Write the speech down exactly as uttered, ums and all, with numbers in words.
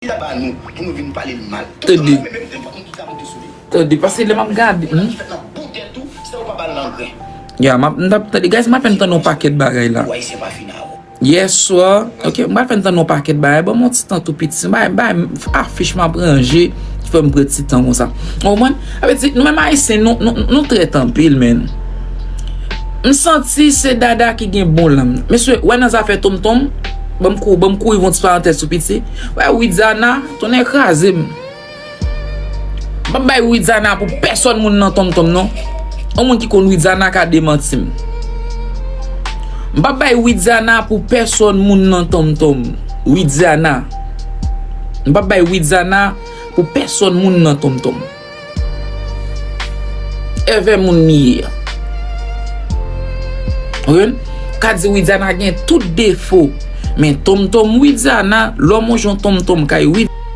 Li la ba nou pou nou vin pale l mal. Tande. Tande, paske lè m ap gade. Hmm? Ya, m ap, m t ap tande. Guys, m ap fè n tann yon pakèt bagay la. Yè swa, ok, m ap fè n tann yon pakèt bagay. Ban m yon ti tan tou piti. Bay, bay, afich m ap ranje ki fè m pran ti tan konsa. Ou konprann? Sa vle di, nou menm Ayisyen, nou, nou, nou trèt anpil, men. M santi se Dada ki gen bon lanm. Mesye, wè nan zafè tonmtonm, ban m kou-, ban m kouri yon ti parantèz tou piti. Wè, Widiana, tonnè kraze m. M p ap bay Widiana pou pèsòn moun nan tonmtonm, non. Yon moun ki konn Widiana ka demanti m. M p ap bay Widiana pou pèsòn moun nan tonmtonm. Widiana. M p ap bay Widiana pou pèsòn moun nan tonmtonm. Èvè moun li ye. Ou konprann? Ka di Widiana gen tout defo. Men tonmtonm Widiana, lè w monte yon tonmtonm kay Widiana,